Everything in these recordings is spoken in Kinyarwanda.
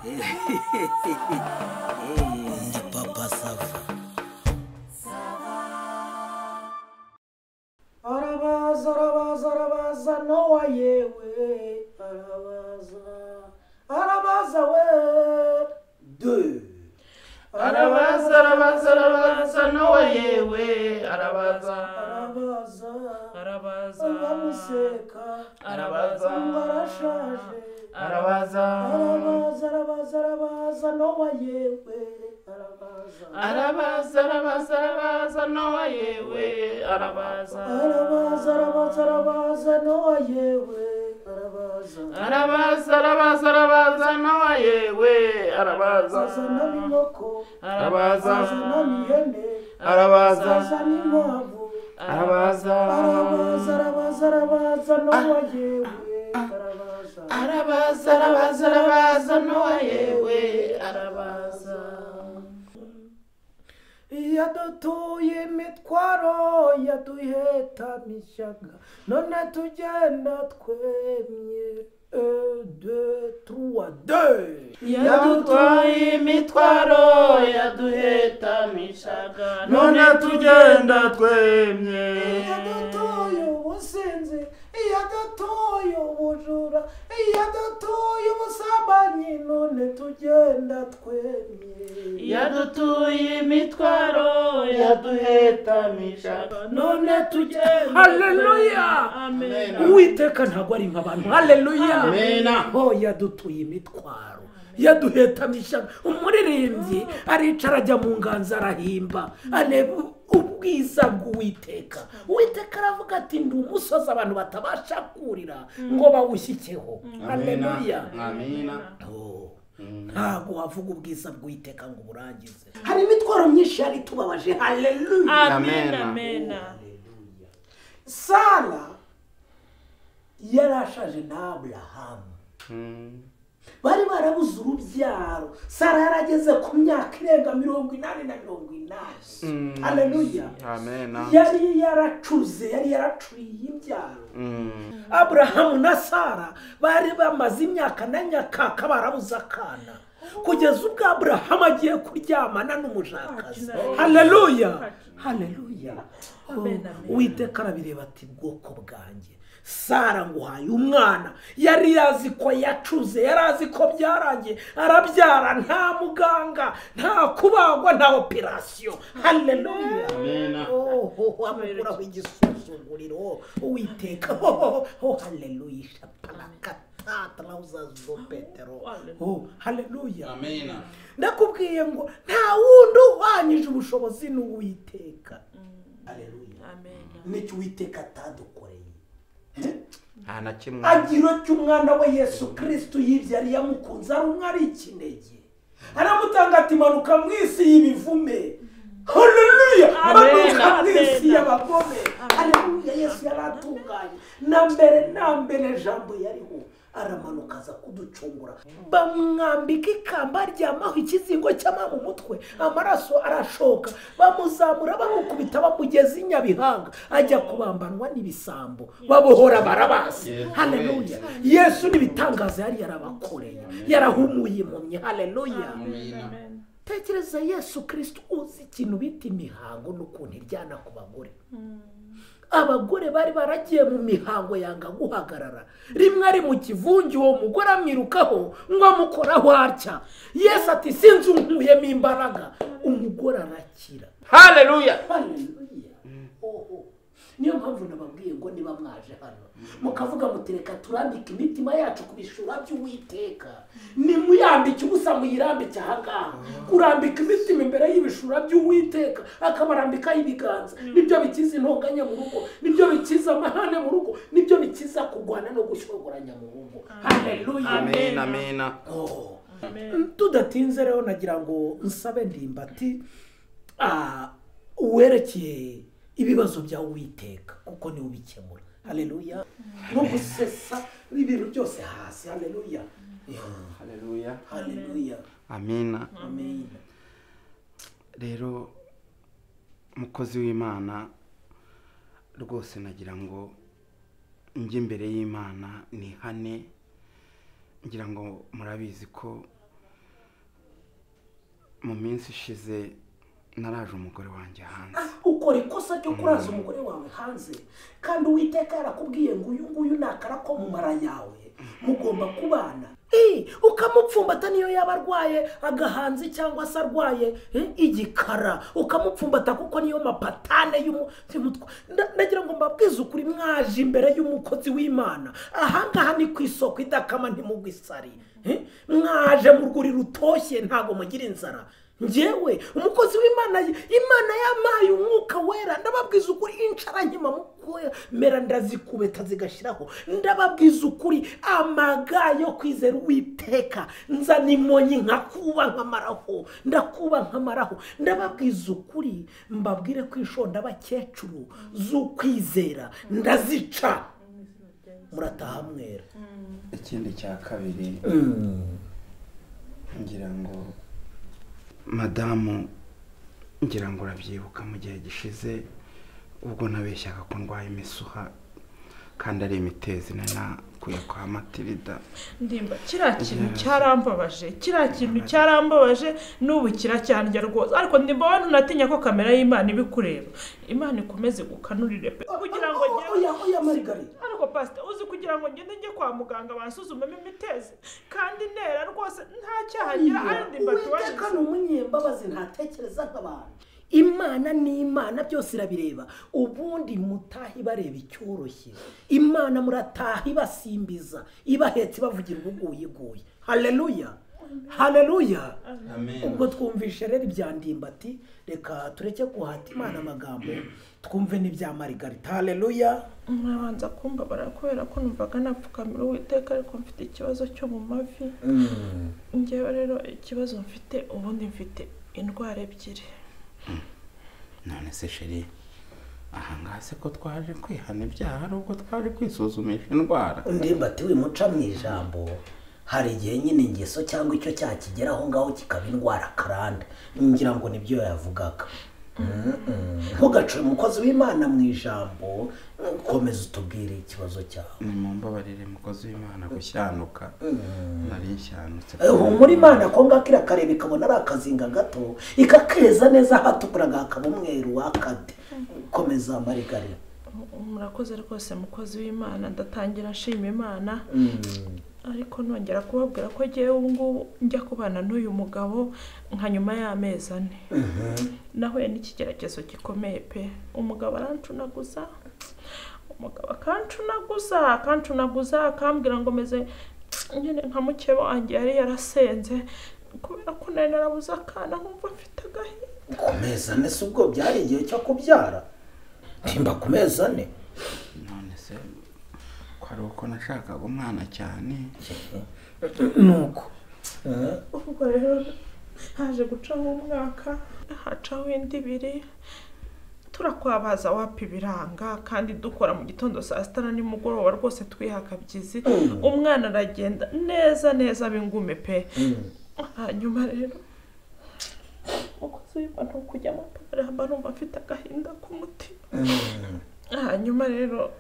Ndi Papa Sava. Arabaza, arabaza, arabaza Nowa yewe, arabaza, arabaza we deux. Arabaza, arabaza, arabaza Nowa yewe, arabaza, arabaza, arabaza, bamuseka, arabaza, arashaje, arabaza, arabaza, arabaza, arabaza Nowa yewe, arabaza, arabaza, arabaza, arabaza Nowa yewe, arabaza, arabaza, arabaza, arabaza Nowa yewe, arabaza, arabaza, arabaza, arabaza Nowa yewe, arabaza, azana n'inkoko, arabaza, azana n'ihene, arabaza, azana inkwavu, arabaza, arabaza, arabaza, arabaza Nowa yewe, arabaza, arabaza, arabaza, arabaza Nowa yewe, arabaza. Yadutuye imitwaro, yaduhetamishaga, none tugenda twemye. 1, 2, 3, 2. Yadutuye imitwaro, yaduhetamishaga, none tugenda twemye. Yadutuye ubusinzi, yadutuye ubujura, yadutuye ubusambanyi, none tugenda twemye. Yadutuye imitwaro, yaduhetamishaga, none tugenda. Haleluya. Amen. Uwiteka ntabwo ari nk'abantu. Haleluya. Amen. Oh, yadutuye imitwaro, yaduhetamishaga. Umuririmbyi aricara ajya mu nganzo arahimba, areba ubwiza bw'Uwiteka. Uwiteka aravuga ati ndi umusozi abantu batabasha kurira ngo bawushyikeho. Haleluya. Amen. Oh, ntabwo wavuga ubwiza bw'Uwiteka ngo uburangize. Hari imitwaro myinshi yari itubabaje. Haleluya. Amen. Amen. Sara yarashaje na Aburahamu, bari barabuze urubyaro. Sara yarageze ku myaka irenga 80 na 80. Haleluya. Amen. Yari yaracuze, yari yaracuriye imbyaro. Aburahamu na Sara bari bamaze imyaka na nyakaka barabuze akana, kugeza ubwo Aburahamu agiye kuryamana n'umujakazi. Haleluya. Haleluya. Uwiteka arabireba ati bwoko bwanjye, Sara nguhaye umwana. Yari yazi ko yacuze, yari azi ko byarangiye, arabyara nta muganga, nta kubagwa, nta operasiyo. Haleluya. Amen. Oh, amukuraho igisuzuguriro Uwiteka. Oh, haleluya. Oh, haleluya. Amen. Ndakubwiye ngo nta wundi uhwanyije ubushobozi n'Uwiteka. Haleluya. Amen. Nicyo Uwiteka atadukoreye. Nta na kimwe. Agira cy'umwana we Yesu Kristo yibyariye yamukunze ari umwe ari ikinege, aramutanga ati manuka mu isi y'ibivume. Haleluya. Manuka mu isi y'abagome. Haleluya. Yesu yaratunganye na mbere na mbere, jambo yariho, aramanuka aza kuducungura. Bamwambika ikamba ry'amahwa, ikizingo cy'amahwa mu mutwe, amaraso arashoka, bamuzamura bamukubita bamugeza i Nyabihanga, ajya kubambanwa n'ibisambo, babohora Barabasi. Haleluya. Yesu n'ibitangaza yari yarabakoreye, yarahumuye impumyi. Haleluya. Tekereza Yesu Kristo uzi ikintu bita imihango n'ukuntu iryana ku bagore. Abagore bari baragiye mu mihango yanga guhagarara. Rimwe ari mu kivunge, uwo mugore amwirukaho ngo amukoraho atya. Yesu ati sinzi unkuyemo imbaraga. Umugore arakira. Haleluya. Haleluya. Oho. Niyo mpamvu nababwiye ngo niba mwaje hano mukavuga mutereka turambike imitima yacu ku bishura by'Uwiteka, nimuyambike ubusa muyirambike ahangaha. Kurambika imitima imbere y'ibishura by'Uwiteka akabarambikaho ibiganza, nibyo bikiza intonganya mu rugo, nibyo bikiza amahane mu rugo, nibyo bikiza kurwana no gushogoranya mu rugo. Haleluya. Amen. Amen. Oh. Tudatinze rero nagira ngo nsabe Ndimbati uwerekeye ibibazo bya Uwiteka kuko niwe ubikemura. Haleluya. No gusesa ibintu byose hasi. Haleluya. Haleluya. Haleluya. Amina. Amen. Rero mukozi w'Imana rwose nagira ngo njye imbere y'Imana nihane, ngira ngo murabizi ko Mu minsi ishize naraje umugore wanjye hanze. Ukora ikosa ryo kuraza umugore wawe hanze, kandi Uwiteka yarakubwiye ngo uyu nguyu nakara ko mu mara yawe mugomba kubana. Ukamupfumbata niyo yaba arwaye agahanzi cyangwa se arwaye igikara, ukamupfumbata kuko niyo mapatane y'umutwe. Ndagira ngo mbabwize ukuri, mwaje imbere y'umukozi w'Imana ahangaha ni ku isoko idakama ntimugwe isari. Mwaje mu rwuri rutoshye ntago mugira inzara. Njyewe umukozi w'Imana, Imana yamaye umwuka wera, ndababwiza ukuri incara nkima mukoya mera ndazikubeta zigashiraho. Ndababwiza ukuri amaga yo kwizera Uwiteka nzana imonyi nkakuba nkamaraho, ndakuba nkamaraho. Ndababwiza ukuri mbabwire ko inshonda abakecuru z'ukwizera ndazica, murataha mwera. Ikindi cya kabiri ngira ngo madamu, ngira ngo urabyibuka mu gihe gishize ubwo nabeshyaga ko ndwaye imisuha kandi ari imitezi nakuye kwa Matilda. Ndimba kiriya kintu cyarambabaje, kiriya kintu cyarambabaje n'ubu kiracyandya rwose. Ariko ndimba wowe ntunatinya ko kamera y'Imana ibikureba? Imana ikomeze gukanurire pe kugira ngo oya oya Margarita. Ariko pastor, uzi kugira ngo ngende njye kwa muganga bansuzumemo imitezi kandi nera rwose nta cyaha ngira. Ari ndimba Uwiteka ni umunyembabazi ntatekereza nk'abantu. Imana ni Imana byose irabireba. Ubundi mutahi bareba icyoroshye, Imana murataha ibasimbiza, ibahetse bavugira ubuguyiguye. Haleluya, haleluya. Ubwo twumvishe rero ibya Ndimbati, reka tureke guhata Imana amagambo, twumve n'ibya Margarita. Haleluya. Mwabanza kumbabara kubera ko numvaga napfukamira Uwiteka, ariko mfite ikibazo cyo mu mavi. Njyewe rero ikibazo mfite, ubundi mfite indwara ebyiri. None se sheri, ahangaha se ko twaje kwihana ibyaha ari ubwo twaje kwisuzumisha indwara? Ndimbati wimuca mu ijambo, hari igihe nyine ingeso cyangwa icyo cyakigeraho ngaho kikaba indwara karande. Ngira ngo nibyo yavugaga. Ntugacure umukozi w'Imana mu ijambo, komeza utubwire ikibazo cyawe. Nimumbabarire mukozi w'Imana gushyanuka, nari nshyanutse. Humura Imana ko ngako irakareba ikabona ari akazinga gato, ikakeza neza hatukuraga hakaba umweru wakade. Komeza Margarita. Murakoze rwose mukozi w'Imana, ndatangira nshima Imana. Ariko nongera kubabwira ko ngewe ubu ngubu njya kubana n'uyu mugabo nka nyuma y'amezi 4. Nahuye n'ikigeragezo gikomeye pe. Umugabo arancunaguza, umugabo akancunaguza, akancunaguza, akambwira ngo meze nyine nka mukeba wanjye yari yarasenze kubera ko nari narabuze akana nkumva mfite agahinda. Ku mezi 4 se ubwo byari igihe cyo kubyara? Ndimba ku mezi 4. None se ko ari uko nashakaga umwana cyane nuko ubwo rero haje gucaho umwaka, hacaho indi 2, turakwabaza wapi biranga, kandi dukora mu gitondo saa 6 na nimugoroba rwose twihakabyizi. Umwana aragenda neza neza bingume pe. Hanyuma rero umukozi w'Imana kujya mu mba numva mfite agahinda k'umutima. Hanyuma rero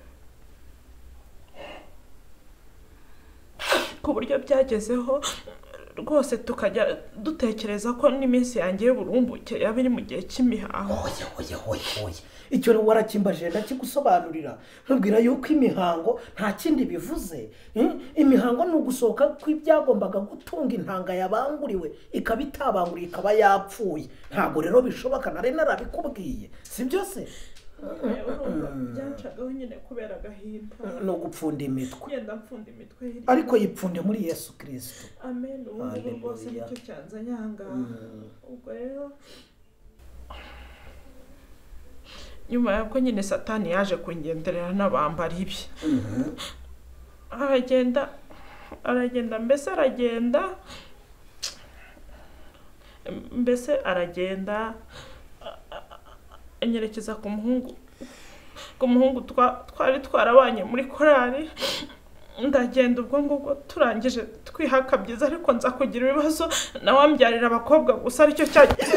ku buryo byagezeho rwose tukajya dutekereza ko n'iminsi yanjye y'uburumbuke yaba iri mu gihe cy'imihango. Oya oya oya oya, icyo warakimbaje ndakigusobanurira, nkubwira yuko imihango nta kindi bivuze. Imihango ni ugusohoka kw'ibyagombaga gutunga intanga yabanguriwe ikaba itabanguriye ikaba yapfuye. Ntabwo rero bishoboka, nari narabikubwiye, si byo se? Byancagaho nyine kubera agahinda no gupfunda imitwe. Ngenda mpfunda imitwe hirya, ariko yipfunde muri Yesu Kristo. Amen. Ubu ngubu rwose nicyo cyanzanye aha ngaha. Ubwo rero nyuma yabwo nyine Satani yaje kungenderera n'abambara ibi. Aragenda aragenda, mbese aragenda, mbese aragenda anyerekeza ku muhungu, ku muhungu twari twarabanye muri korali. Ndagenda ubwo ngubwo turangije twihakabyiza, ariko nza kugira ibibazo nawe ambyarira abakobwa gusa, aricyo cyagiye.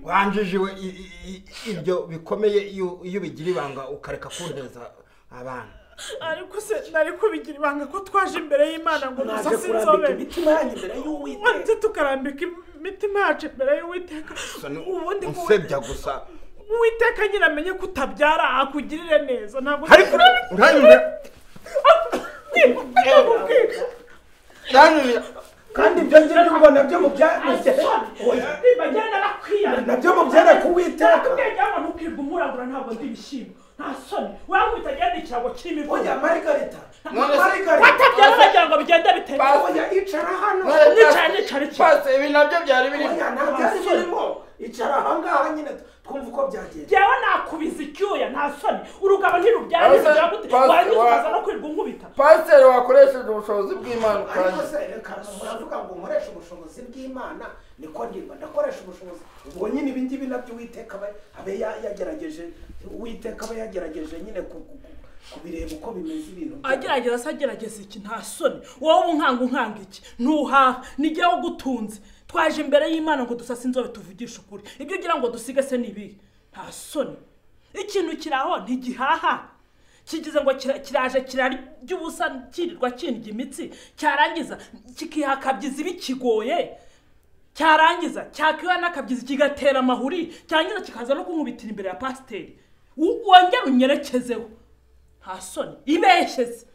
Wanjijiwe ibyo bikomeye iyo bigira ibanga ukareka kunteza abana. Ariko se nari kubigira ibanga ko twaje imbere y'Imana ngo dusase inzobe imitima yanyu imbere y'Uwiteka. Wanze tukarambika imitima yacu imbere y'Uwiteka. Ubundi usebya gusa Uwiteka nyine amenye ko utabyara akugirire neza ntabwo ariko uranyumva kandi ibyo ngibyo ubwo nabyo mubyara nabyo mubyara ku Uwiteka. Ntukirwa ntabwo ndi ibishyimbo nta soni urankubita agenda ikirago kirimo oya Margarita watabyara bagira ngo bigende bite oya icara hano nicara iki pasi ibi nabyo byari birimo oya ntabyo byari birimo icara aha ngaha nyine twumva uko byagenze. Jyewe nakubiza icyuya nta soni urugabo ntirubyara ntirubyara gute warangiza ukaza no kwirirwa unkubita. Pasiteri wakoresheje ubushobozi bw'Imana ariko se reka muravuga ngo nkoreshe ubushobozi bw'Imana niko ndimba ndakoresha ubushobozi ubwo nyine ibi ngibi nabyo Uwiteka abe yagerageje Uwiteka abe yagerageje nyine kubireba uko bimeze ibintu agerageza se agerageza iki nta soni wowe unkanga unkanga iki ntuhaha nijye ugutunze twaje imbere y'Imana ngo dusase inzobe tuvugishe ukuri ibyo ugira ngo dusige se nibi nta soni ikintu kiraho ntigihaha kigize ngo kiraje kirarya ubusa kirirwa kindya imitsi cyarangiza kikihakabyiza bikigoye cyarangiza cyakiwa n'akabyizi kigatera amahuri cyarangiza kikaza no kunkubitira imbere ya pasiteri wongera unyerekezeho nta soni ibeshyeze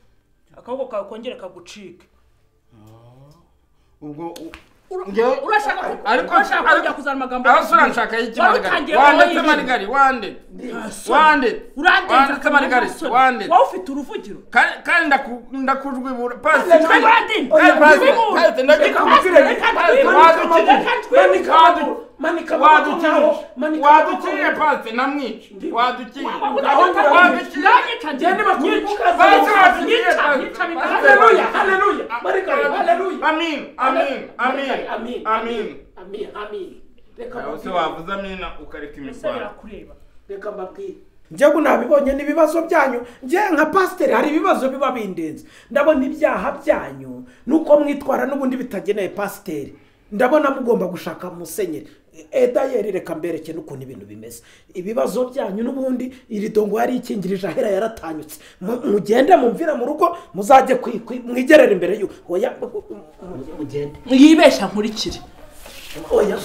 akaboko kawe kongere kagucike ubwo urashaka urashaka kujya kuzana amagambo aho uranshaka y'iki Margarita wanditse Margarita wanditse wanditse Margarita wanditse wowe ufite uruvugiro kandi ndakujwibura pasiteri wadukiriye pasiteri namwica wadukiriye haleluya Margarita haleluya amin amin amin amin amin amin reka se wavuze amina ukareka imirwano reka mbabwire njyewe nabibonye n'ibibazo byanyu njye nka pasiteri hari ibibazo biba bindenze ndabona ibyaha byanyu nuko mwitwara n'ubundi bitageneye pasiteri ndabona mugomba gushaka musenyeri edayeri reka mbereke n'ukuntu ibintu bimeze ibibazo byanyu n'ubundi iri dongo yari ikingirije ahera yaratanyutse mugende mumvira mu rugo muzajye mwigerera imbere y'u oya mugende yibeshya nkurikire oya.